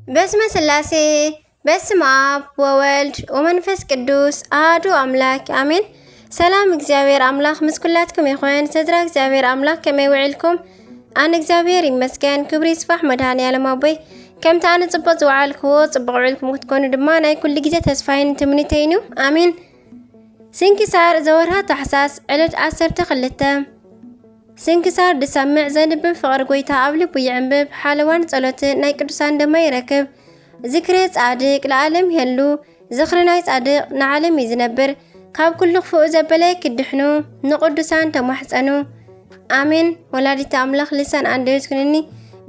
በስመ ስላሴ፣ በስመ አብ ወወልድ ወመንፈስ ቅዱስ አሐዱ አምላክ አሜን። ሰላም እግዚኣብሔር አምላክ ምስ ኩላትኩም ይኹን። ስድራ እግዚኣብሔር አምላክ ከመይ ውዒልኩም? ኣነ እግዚኣብሔር ይመስገን፣ ክብሪ ይስፋሕ መድኃኔ ዓለም ኣቦይ። ከምቲ ኣነ ጽቡቕ ዝወዓልክዎ ጽቡቕ ውዒልኩም ክትኮኑ ድማ ናይ ኩሉ ግዜ ተስፋይን ትምኒተይን እዩ። ኣሜን። ስንክሳር ዘወርሃ ታሕሳስ ዕለት ዓሰርተ ክልተ። ስንክሳር ድሰምዕ ዘንብብ ፍቕሪ ጐይታ ኣብ ልቡ ይዕንብብ፣ ሓለዋን ጸሎትን ናይ ቅዱሳን ደማ ይረክብ። ዝክረ ጻድቅ ለዓለም ይሄሉ፣ ዝኽሪ ናይ ጻድቅ ንዓለም እዩ ዝነብር። ካብ ኩሉ ክፉእ ዘበለ ክድሕኑ ንቅዱሳን ተማሕጸኑ። ኣሜን። ወላዲተ ኣምላኽ ልሳን ኣንደበት ኩንኒ።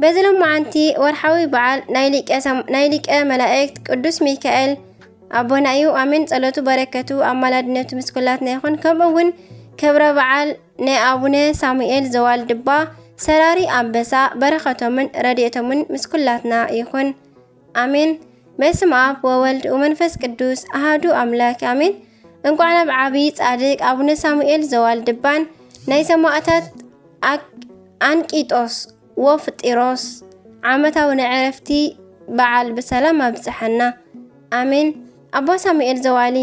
በዚ ሎማዓንቲ ወርሓዊ በዓል ናይ ሊቀ ሰም-፣ ናይ ሊቀ መላእክት ቅዱስ ሚካኤል ኣቦና እዩ። ኣሜን። ጸሎቱ በረከቱ ኣማላድነቱ ምስ ኩላትና ይኹን። ከምኡ እውን ክብረ በዓል ናይ ኣቡነ ሳሙኤል ዘዋልድባ ሰራሪ ኣንበሳ በረከቶምን ረድኤቶምን ምስ ኩላትና ይኹን። ኣሜን። በስመ አብ ወወልድ ወመንፈስ ቅዱስ አሐዱ አምላክ አሜን። እንኳዕ ናብ ዓብዪ ጻድቅ ኣቡነ ሳሙኤል ዘዋልድባን ናይ ሰማዕታት ኣክ-፣ ኣንቂጦስ ወፍጢሮስ ዓመታዊ ናይ ዕረፍቲ በዓል ብሰላም ኣብጽሐና። ኣሜን። ኣባ ሳሙኤል ዘዋሊ፣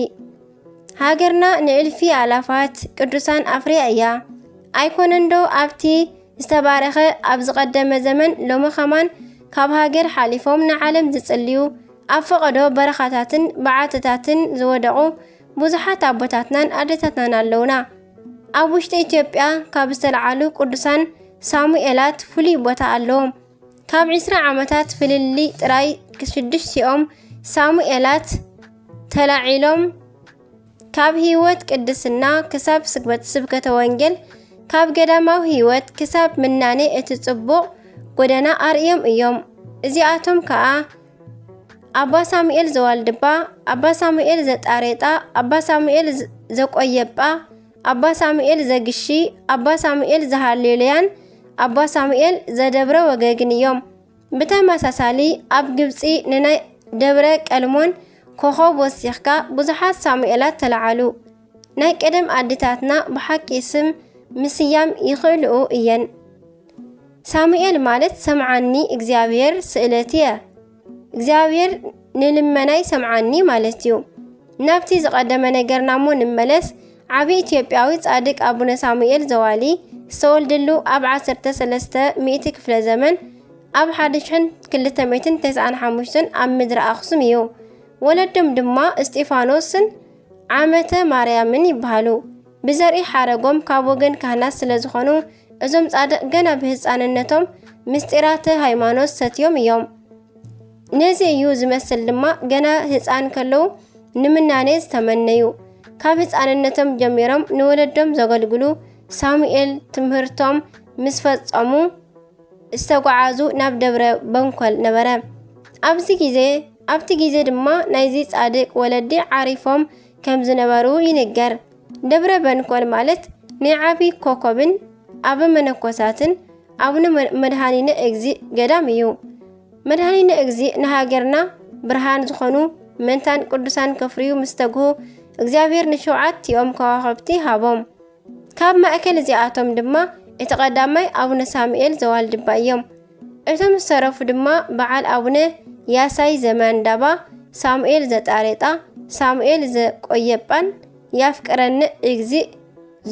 ሃገርና ንእልፊ ኣላፋት ቅዱሳን ኣፍርያ እያ። ኣይኮነንዶ ኣብቲ ዝተባረኸ ኣብ ዝቐደመ ዘመን ሎሚ ኸማን ካብ ሃገር ሓሊፎም ንዓለም ዝጽልዩ፣ ኣብ ፈቐዶ በረኻታትን በዓትታትን ዝወደቑ ብዙሓት ኣቦታትናን ኣደታትናን ኣለውና። ኣብ ውሽጢ ኢትዮጵያ ካብ ዝተለዓሉ ቅዱሳን ሳሙኤላት ፍሉይ ቦታ ኣለዎም። ካብ ዕስራ ዓመታት ፍልልይ ጥራይ ሽዱሽቲኦም ሳሙኤላት ተላዒሎም ካብ ህይወት ቅድስና ክሳብ ስግበት ስብከተ ወንጌል፣ ካብ ገዳማዊ ህይወት ክሳብ ምናኔ እቲ ጽቡቕ ጎደና ኣርእዮም እዮም። እዚኣቶም ከኣ ኣባ ሳሙኤል ዘዋልድባ፣ ኣባ ሳሙኤል ዘጣሬጣ፣ ኣባ ሳሙኤል ዘ-፣ ዘቆየጳ፣ ኣባ ሳሙኤል ዘግሺ፣ ኣባ ሳሙኤል ዘሃሌሉያን ኣባ ሳሙኤል ዘደብረ ወገግን እዮም። ብተመሳሳሊ ኣብ ግብጺ ንናይ ደብረ ቀልሞን ኮኸብ ወሲኽካ ብዙሓት ሳሙኤላት ተለዓሉ። ናይ ቀደም ኣዴታትና ብሓቂ ስም ምስያም ይኽእልኡ እየን። ሳሙኤል ማለት ሰምዓኒ እግዚኣብሔር ስእለት እየ። እግዚኣብሔር ንልመናይ ሰምዓኒ ማለት እዩ። ናብቲ ዝቐደመ ነገርና እሞ ንመለስ። ዓቢ ኢትዮጵያዊ ጻድቅ ኣቡነ ሳሙኤል ዘዋሊ ዝተወልደሉ ኣብ ዓሰርተ ሰለስተ ሚእቲ ክፍለ ዘመን ኣብ ሓደ ሽሕን ክልተ ሚእትን ተስዓን ሓሙሽተን ኣብ ምድሪ ኣኽሱም እዩ። ወለዶም ድማ እስጢፋኖስን ዓመተ ማርያምን ይበሃሉ። ብዘርኢ ሓረጎም ካብ ወገን ካህናት ስለ ዝኾኑ እዞም ጻድቕ ገና ብህጻንነቶም ምስጢራተ ሃይማኖት ሰትዮም እዮም። ነዚ እዩ ዝመስል ድማ ገና ህጻን ከለዉ ንምናኔ ዝተመነዩ። ካብ ህጻንነቶም ጀሚሮም ንወለዶም ዘገልግሉ ሳሙኤል ትምህርቶም ምስ ፈጸሙ ዝተጓዓዙ ናብ ደብረ በንኮል ነበረ። ኣብዚ ግዜ፣ ኣብቲ ግዜ ድማ ናይዚ ጻድቅ ወለዲ ዓሪፎም ከም ዝነበሩ ይንገር። ደብረ በንኮል ማለት ናይ ዓቢ ኮኮብን ኣበ መነኮሳትን ኣቡነ መ-፣ መድኃኒነ እግዚእ ገዳም እዩ። መድኃኒነ እግዚእ ንሃገርና ብርሃን ዝኾኑ መንታን ቅዱሳን ከፍርዩ ምስ ተግሁ እግዚኣብሔር ንሸውዓቲኦም ከዋኽብቲ ሃቦም። ካብ ማእከል እዚኣቶም ድማ እቲ ቀዳማይ ኣቡነ ሳሙኤል ዘዋልድባ እዮም። እቶም ዝተረፉ ድማ በዓል ኣቡነ ያሳይ ዘመንዳባ፣ ሳሙኤል ዘጣሬጣ፣ ሳሙኤል ዘቆየጳን ያፍቅረኒ እግዚእ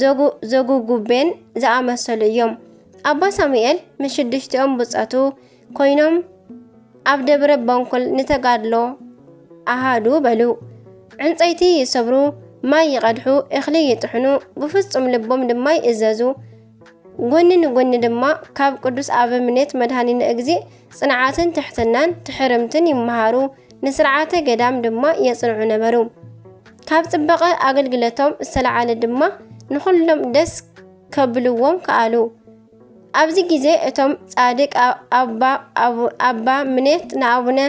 ዘጉ-፣ ዘጉጉቤን ዝኣመሰሉ እዮም። ኣባ ሳሙኤል ምስ ሽዱሽቲኦም ብጾቱ ኮይኖም ኣብ ደብረ በንኮል ንተጋድሎ ኣሃዱ በሉ። ዕንጸይቲ ይሰብሩ፣ ማይ ይቐድሑ፣ እኽሊ ይጥሕኑ፣ ብፍጹም ልቦም ድማ ይእዘዙ። ጎኒ ንጎኒ ድማ ካብ ቅዱስ ኣበምኔት መድኃኒነ እግዚእ ጽንዓትን ትሕትናን ትሕርምትን ይመሃሩ፣ ንስርዓተ ገዳም ድማ የጽንዑ ነበሩ። ካብ ጽባቐ ኣገልግሎቶም ዝተለዓለ ድማ ንኹሎም ደስ ከብልዎም ከኣሉ። ኣብዚ ግዜ እቶም ጻድቅ ኣ-፣ ኣባ፣ ኣቡ-፣ ኣባ ምኔት ንኣቡነ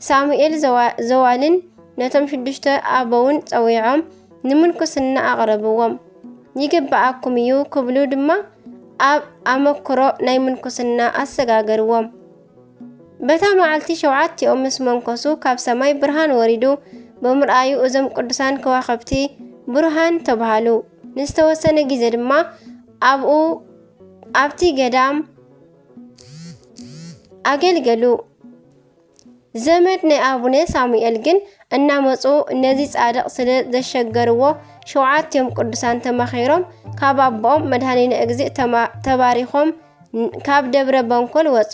ሳሙኤል ዘዋ-፣ ዘዋልን ነቶም ሽዱሽተ ኣበውን ጸዊዖም ንምንኩስና ኣቕረብዎም። ይግብኣኩም እዩ ክብሉ ድማ ኣብ ኣመክሮ ናይ ምንኩስና ኣሰጋገርዎም። በታ መዓልቲ ሸውዓቲኦም ምስ መንኮሱ ካብ ሰማይ ብርሃን ወሪዱ ብምርኣዩ እዞም ቅዱሳን ከዋኽብቲ ብሩሃን ተባሃሉ። ንዝተወሰነ ግዜ ድማ ኣብኡ ኣብቲ ገዳም ኣገልገሉ። ዘመድ ናይ ኣቡነ ሳሙኤል ግን እናመጹ ነዚ ጻድቕ ስለ ዘሸገርዎ፣ ሸውዓቲኦም ቅዱሳን ተማኺሮም ካብ ኣቦኦም መድኃኒነ እግዚእ ተማ-፣ ተባሪኾም ካብ ደብረ በንኮል ወጹ።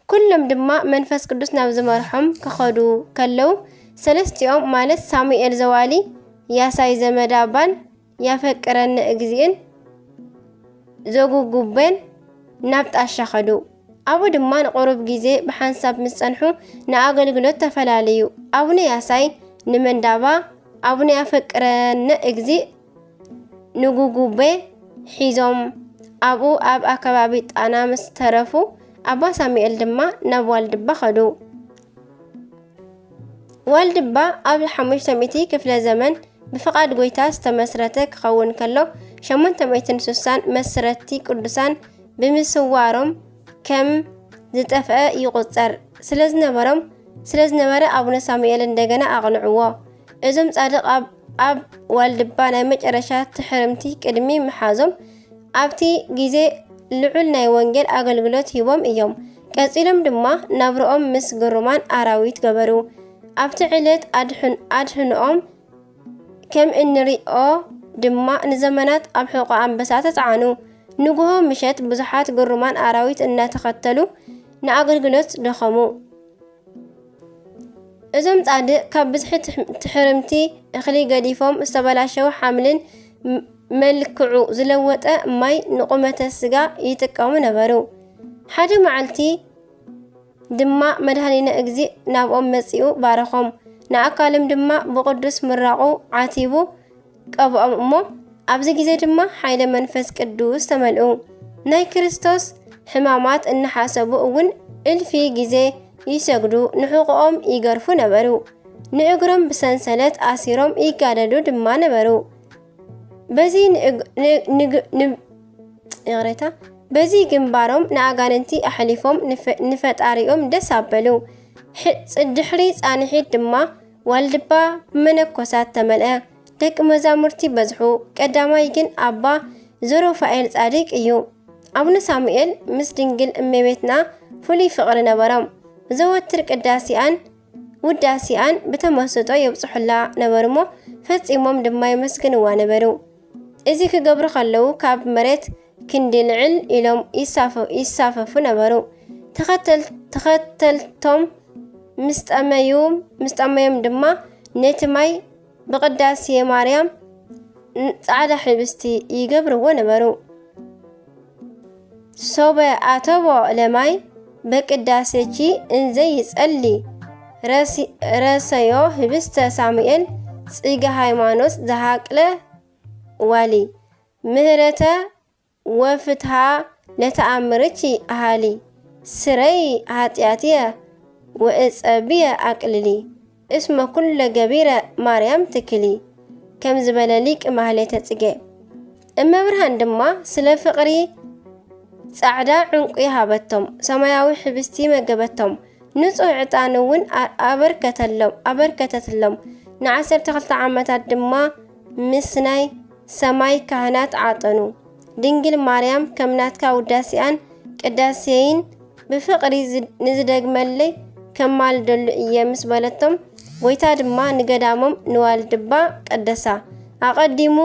ኩሎም ድማ መንፈስ ቅዱስ ናብ ዝመርሖም ክኸዱ ከለዉ፣ ሰለስቲኦም ማለት ሳሙኤል ዘዋሊ፣ ያሳይ ዘመዳባን ያፈቅረኒ እግዚእን ዘጉጉቤን ናብ ጣሻ ኸዱ። ኣብኡ ድማ ንቁሩብ ግዜ ብሓንሳብ ምስ ጸንሑ ንኣገልግሎት ተፈላለዩ። ኣቡነ ያሳይ ንመንዳባ፣ ኣቡነ ያፈቅረኒ እግዚእ ንጉጉቤ ሒዞም ኣብኡ ኣብ ኣከባቢ ጣና ምስ ተረፉ፣ ኣባ ሳሙኤል ድማ ናብ ዋልድባ ኸዱ። ዋልድባ ኣብ ሓሙሽተ ሚእቲ ክፍለ ዘመን ብፍቓድ ጐይታ ዝተመስረተ ክኸውን ከሎ፣ ሸሞንተ ሚእትን ስሳን መስረትቲ ቅዱሳን ብምስዋሮም ከም ዝጠፍአ ይቑጸር። ስለ ዝነበሮም፣ ስለ ዝነበረ ኣቡነ ሳሙኤል እንደገና ኣቕንዕዎ። እዞም ጻድቕ ኣብ፣ ኣብ ዋልድባ ናይ መጨረሻ ትሕርምቲ ቅድሚ ምሓዞም ኣብቲ ግዜ ልዑል ናይ ወንጌል ኣገልግሎት ሂቦም እዮም። ቀጺሎም ድማ ናብርኦም ምስ ግሩማን ኣራዊት ገበሩ። ኣብቲ ዕለት ኣድሕን-፣ ኣድሕንኦም ከም እንሪኦ ድማ ንዘመናት ኣብ ሕቖ ኣንበሳ ተጸዓኑ። ንግሆ ምሸት ብዙሓት ግሩማን ኣራዊት እናተኸተሉ ንኣገልግሎት ደኸሙ። እዞም ጻድቕ ካብ ብዝሒ ትሕ-፣ ትሕርምቲ እኽሊ ገዲፎም ዝተበላሸወ ሓምልን ም-፣ መልክዑ ዝለወጠ ማይ ንቁመተ ስጋ ይጥቀሙ ነበሩ። ሓደ መዓልቲ ድማ መድኃኒነ እግዚእ ናብኦም መጺኡ ባረኾም። ንኣካሎም ድማ ብቅዱስ ምራቑ ዓቲቡ ቀብኦም እሞ፣ ኣብዚ ግዜ ድማ ሓይለ መንፈስ ቅዱስ ተመልኡ። ናይ ክርስቶስ ሕማማት እናሓሰቡ እውን እልፊ ግዜ ይሰግዱ፣ ንሕቖኦም ይገርፉ ነበሩ። ንእግሮም ብሰንሰለት ኣሲሮም ይጋደዱ ድማ ነበሩ። በዚ ንእግ-፣ ን-፣ ንግ-፣ ን-፣ ይቕሬታ፣ በዚ ግንባሮም ንኣጋንንቲ ኣሕሊፎም ንፈ-፣ ንፈጣሪኦም ደስ ኣበሉ። ሕ-፣ ጽ-፣ ድሕሪ ጻንሒት ድማ ዋልድባ ብመነኮሳት ተመልአ። ደቂ መዛሙርቲ በዝሑ። ቀዳማይ ግን ኣባ ዘሩፋኤል ጻድቅ እዩ። ኣቡነ ሳሙኤል ምስ ድንግል እመቤትና ፍሉይ ፍቕሪ ነበሮም። ዘወትር ቅዳሴኣን ውዳሴኣን ብተመስጦ የብጽሑላ ነበሩ እሞ፣ ፈጺሞም ድማ የመስግንዋ ነበሩ። እዚ ክገብሩ ከለዉ፣ ካብ መሬት ክንዲ ልዕል ኢሎም ይሳፈ-፣ ይሳፈፉ ነበሩ። ተኸተል-፣ ተኸተልቶም ምስ ጠመዩ፣ ምስ ጠመዮም ድማ ነቲ ማይ ብቅዳሴ ማርያም ን-፣ ጻዕዳ ሕብስቲ ይገብርዎ ነበሩ። ሶበ ኣተቦ ለማይ በቅዳሴኪ እንዘ ይጸሊ ረሲ-፣ ረሰዮ ህብስተ ሳሙኤል ጽገ ሃይማኖት ዘሃቅለ ዋሊ ምህረተ ወፍትሃ ለተኣምርኪ ኣሃሊ ስረይ ኃጢኣትየ ወእጸብየ ኣቅልሊ እስመ ኩለ ገቢረ ማርያም ትክሊ ከም ዝበለ ሊቅ ማህሌተ ጽጌ። እመብርሃን ድማ ስለ ፍቕሪ ጻዕዳ ዕንቁ ሃበቶም፣ ሰማያዊ ሕብስቲ መገበቶም፣ ንጹሕ ዕጣን እውን ኣ-፣ ኣበርከተሎም-፣ ኣበርከተትሎም። ንዓሰርተ ክልተ ዓመታት ድማ ምስ ናይ ሰማይ ካህናት ዓጠኑ። ድንግል ማርያም ከም ናትካ ውዳሴኣን ቅዳሴይን ብፍቕሪ ዝ-፣ ንዝደግመለይ ከማልደሉ እየ ምስ በለቶም፣ ጐይታ ድማ ንገዳሞም ንዋልድባ ቀደሳ። ኣቐዲሙ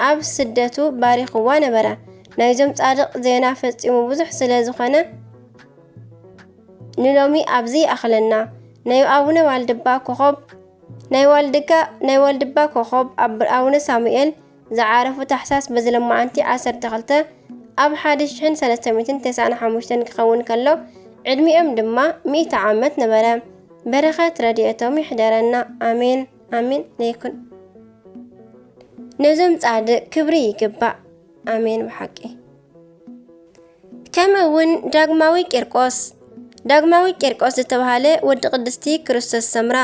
ኣብ ስደቱ ባሪኽዋ ነበረ። ናይዞም ጻድቕ ዜና ፈጺሙ ብዙሕ ስለ ዝኾነ፣ ንሎሚ ኣብዚ ይኣኽለና። ናይ ኣቡነ ዋልድባ ኮኾብ፣ ናይ ዋልድጋ-፣ ናይ ዋልድባ ኮኾብ ኣብ ኣቡነ ሳሙኤል ዝዓረፉ ታሕሳስ በዚ ለማዓንቲ ዓሰርተ ክልተ ኣብ ሓደ ሽሕን ሰለስተ ሚእትን ተስዓን ሓሙሽተን ክኸውን ከሎ፣ ዕድሚኦም ድማ ሚእቲ ዓመት ነበረ። በረኸት ረድኤቶም ይሕደረና። ኣሜን፣ ኣሜን ይኩን። ነዞም ጻድቕ ክብሪ ይግባእ። ኣሜን ብሓቂ። ከምኡ እውን ዳግማዊ ቂርቆስ፣ ዳግማዊ ቂርቆስ ዝተባህለ ወዲ ቅድስቲ ክርስቶስ ሰምራ፣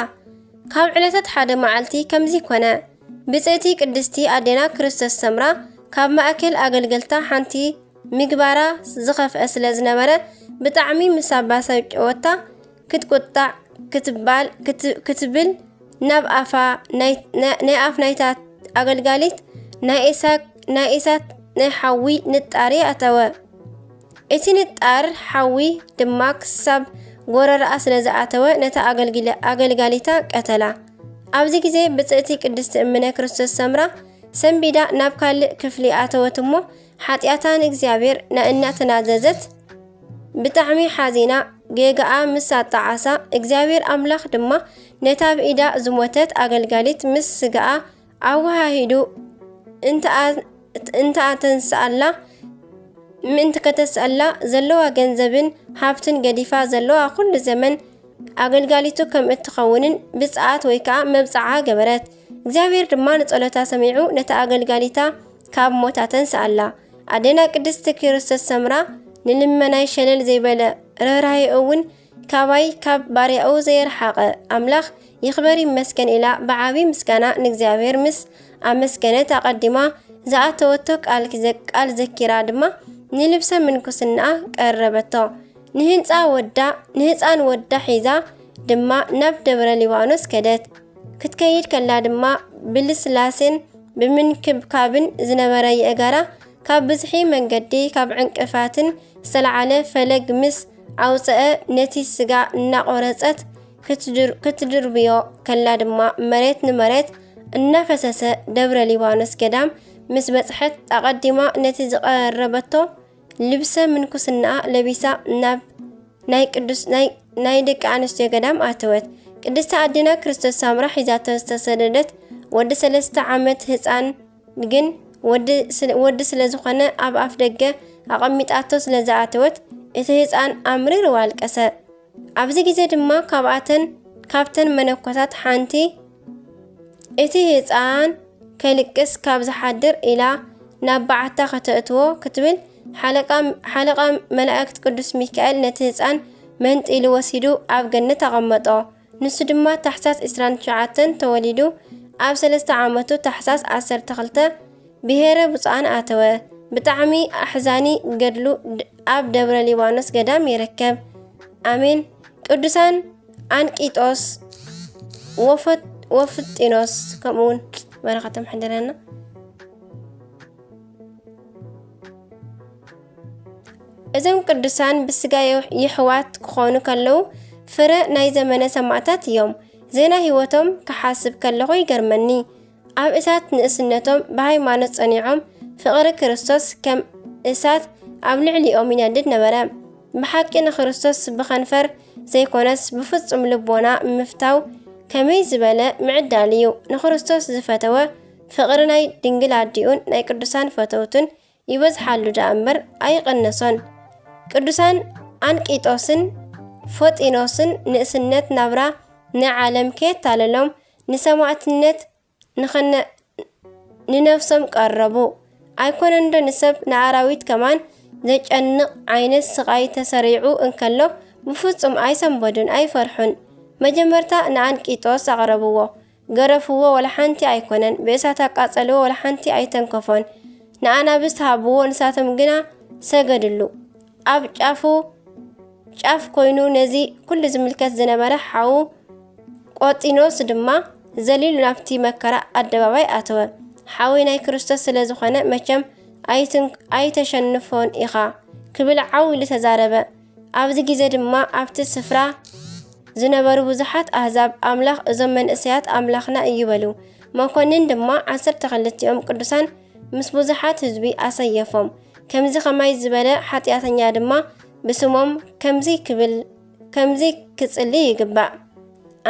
ካብ ዕለታት ሓደ መዓልቲ ከምዚ ኮነ። ብጽእቲ ቅድስቲ ኣዴና ክርስቶስ ሰምራ ካብ ማእከል ኣገልገልታ ሓንቲ ምግባራ ዝኸፍአ ስለ ዝነበረ፣ ብጣዕሚ ምስ ኣባሰጨወታ፣ ክትቁጣዕ ክትባል፣ ክት-፣ ክትብል ናብ ኣፋ ናይ፣ ናይ፣ ናይ ኣፍ ናይታ ኣገልጋሊት ናይ እሳ-፣ ናይ እሳት ናይ ሓዊ ንጣሪ ኣተወ። እቲ ንጣር ሓዊ ድማ ክሳብ ጎረርኣ ስለ ዝኣተወ፣ ነታ ኣገልጊለ-፣ ኣገልጋሊታ ቀተላ። ኣብዚ ግዜ ብጽእቲ ቅድስቲ እምነ ክርስቶስ ሰምራ ሰንቢዳ ናብ ካልእ ክፍሊ ኣተወት እሞ፣ ሓጢኣታ ንእግዚኣብሔር ና-፣ እናተናዘዘት ብጣዕሚ ሓዚና፣ ጌጋኣ ምስ ኣጣዓሳ፣ እግዚኣብሔር ኣምላኽ ድማ ነታ ብኢዳ ዝሞተት ኣገልጋሊት ምስ ስጋኣ ኣወሃሂዱ እንተኣ-፣ እንተኣተንስኣላ፣ ምእንቲ ከተስኣላ፣ ዘለዋ ገንዘብን ሃብትን ገዲፋ፣ ዘለዋ ኩሉ ዘመን ኣገልጋሊቱ ከም እትኸውንን ብጽዓት ወይ ከኣ መብጽዓ ገበረት። እግዚኣብሔር ድማ ንጸሎታ ሰሚዑ፣ ነታ ኣገልጋሊታ ካብ ሞት ኣተንስኣላ። ኣዴና ቅድስቲ ክርስቶስ ሰምራ፣ ንልመናይ ሸለል ዘይበለ፣ ርህራሄኡ እውን ካባይ ካብ ባርያኡ ዘየርሓቐ ኣምላኽ ይኽበር ይመስገን ኢላ ብዓቢ ምስጋና ንእግዚኣብሔር ምስ ኣመስገነት፣ ኣቐዲማ ዝኣተወቶ ቃል ዘ-፣ ቃል ዘኪራ ድማ ንልብሰ ምንኩስናኣ ቀረበቶ። ንህንጻ ወዳ፣ ንህጻን ወዳ ሒዛ ድማ ናብ ደብረ ሊባኖስ ከደት። ክትከይድ ከላ ድማ ብልስላሴን ብምንክብካብን ዝነበረ የእጋራ ካብ ብዝሒ መንገዲ ካብ ዕንቅፋትን ዝተለዓለ ፈለግ ምስ ኣውጸአ፣ ነቲ ስጋ እናቖረጸት ክትድር-፣ ክትድርብዮ ከላ ድማ መሬት ንመሬት እናፈሰሰ ደብረ ሊባኖስ ገዳም ምስ በጽሐት፣ ኣቐዲማ ነቲ ዝቐረበቶ ልብሰ ምንኩስናኣ ለቢሳ ናብ ናይ ቅዱስ-፣ ናይ፣ ናይ ደቂ ኣንስትዮ ገዳም ኣተወት። ቅድስቲ ኣዴና ክርስቶስ ሳምራ ሒዛቶ ዝተሰደደት ወዲ ሰለስተ ዓመት ህጻን ግን ወዲ ስለ-፣ ወዲ ስለ ዝኾነ ኣብ ኣፍ ደገ ኣቐሚጣቶ ስለ ዝኣተወት፣ እቲ ህጻን ኣምሪሩ ኣልቀሰ። ኣብዚ ግዜ ድማ ካብኣተን፣ ካብተን መነኮሳት ሓንቲ፣ "እቲ ህጻን ከልቅስ ካብ ዝሓድር" ኢላ ናብ በዓታ ከተእትዎ ክትብል፣ ሓለቃ፣ ሓለቃ መላእክት ቅዱስ ሚካኤል ነቲ ህጻን መንጢሉ ወሲዱ ኣብ ገነት ኣቐመጦ። ንሱ ድማ ታሕሳስ ዕስራን ትሽዓተን ተወሊዱ፣ ኣብ ሰለስተ ዓመቱ ታሕሳስ ዓሰርተ ክልተ ብሄረ ብፁዓን ኣተወ። ብጣዕሚ ኣሕዛኒ ገድሉ ድ-፣ ኣብ ደብረ ሊባኖስ ገዳም ይርከብ። ኣሜን። ቅዱሳን ኣንቂጦስ፣ ወፈት-፣ ወፍጢኖስ፣ ከምኡ እውን በረኸቶም ሕደረና። እዞም ቅዱሳን ብስጋ የሕ-፣ የሕዋት ክኾኑ ከለዉ፣ ፍረ ናይ ዘመነ ሰማዕታት እዮም። ዜና ህይወቶም ክሓስብ ከለኹ ይገርመኒ። ኣብ እሳት ንእስነቶም ብሃይማኖት ጸኒዖም፣ ፍቕሪ ክርስቶስ ከም እሳት ኣብ ልዕሊኦም ይነድድ ነበረ። ብሓቂ ንክርስቶስ ብኸንፈር ዘይኮነስ ብፍጹም ልቦና ምፍታው ከመይ ዝበለ ምዕዳል እዩ! ንክርስቶስ ዝፈተወ ፍቕሪ ናይ ድንግል ኣዲኡን ናይ ቅዱሳን ፈተውቱን ይበዝሓሉ ደኣ እምበር ኣይቐነሶን። ቅዱሳን ኣንቂጦስን ፎጢኖስን ንእስነት ናብራ ናይ ዓለም ከየታለሎም ንሰማዕትነት ንኸነ-፣ ንነፍሶም ቀረቡ። ኣይኮነንዶ ንሰብ ንኣራዊት ከማን ዘጨንቕ ዓይነት ስቓይ ተሰሪዑ እንከሎ ብፍጹም ኣይሰንበዱን፣ ኣይፈርሑን። መጀመርታ ንኣንቂጦስ ኣቕረብዎ። ገረፍዎ፣ ወላ ሓንቲ ኣይኮነን። ብእሳት ኣቃጸልዎ፣ ወላ ሓንቲ ኣይተንከፎን። ንኣናብስት ሃብዎ፣ ንሳቶም ግና ሰገድሉ። ኣብ ጫፉ ጫፍ ኮይኑ ነዚ ኩሉ ዝምልከት ዝነበረ ሓዉ ቆጢኖስ ድማ ዘሊሉ ናብቲ መከራ ኣደባባይ ኣተወ። ሓወይ ናይ ክርስቶስ ስለ ዝኾነ መቸም ኣይትን-፣ ኣይተሸንፎን ኢኻ ክብል ዓው ኢሉ ተዛረበ። ኣብዚ ግዜ ድማ ኣብቲ ስፍራ ዝነበሩ ብዙሓት ኣህዛብ ኣምላኽ እዞም መንእሰያት ኣምላኽና እዩ በሉ። መኮንን ድማ ዓሰርተ ክልቲኦም ቅዱሳን ምስ ብዙሓት ህዝቢ ኣሰየፎም። ከምዚ ኸማይ ዝበለ ሓጢኣተኛ ድማ ብስሞም ከምዚ ክብል፣ ከምዚ ክጽሊ ይግባእ።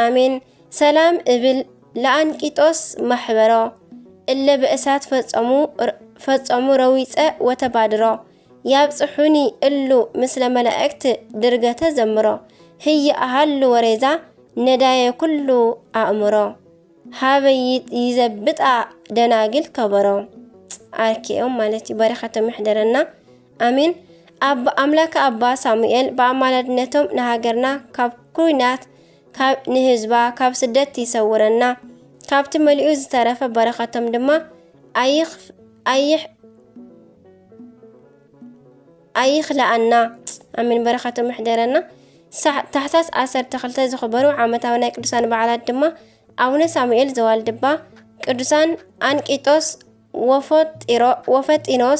ኣሜን። ሰላም እብል ለኣንቂጦስ ማሕበሮ፣ እለ ብእሳት ፈጸሙ፣ ፈጸሙ ረዊጸ ወተባድሮ፣ ያብጽሑኒ እሉ ምስለ መላእክት ድርገተ ዘምሮ፣ ህየ ኣሃሉ ወሬዛ ነዳየ ኩሉ ኣእምሮ። ሃበ ይ-፣ ይዘብጣ ደናግል ከበሮ። ኣርኪኦም ማለት እዩ። በረኸቶም ይሕደረና። ኣሜን። ኣብ ኣምላክ ኣባ ሳሙኤል ብኣማላድነቶም ንሃገርና ካብ ኩናት፣ ካብ ንህዝባ ካብ ስደት ይሰውረና። ካብቲ መሊኡ ዝተረፈ በረኸቶም ድማ ኣይኽ-፣ ኣይሕ-፣ ኣይኽልኣና። ኣሜን። በረኸቶም ይሕደረና። ሳሕ-፣ ታሕሳስ ዓሰርተ ክልተ ዝኽበሩ ዓመታዊ ናይ ቅዱሳን በዓላት ድማ ኣቡነ ሳሙኤል ዘዋልድባ፣ ቅዱሳን ኣንቂጦስ ወፎጢሮ-፣ ወፈጢኖስ፣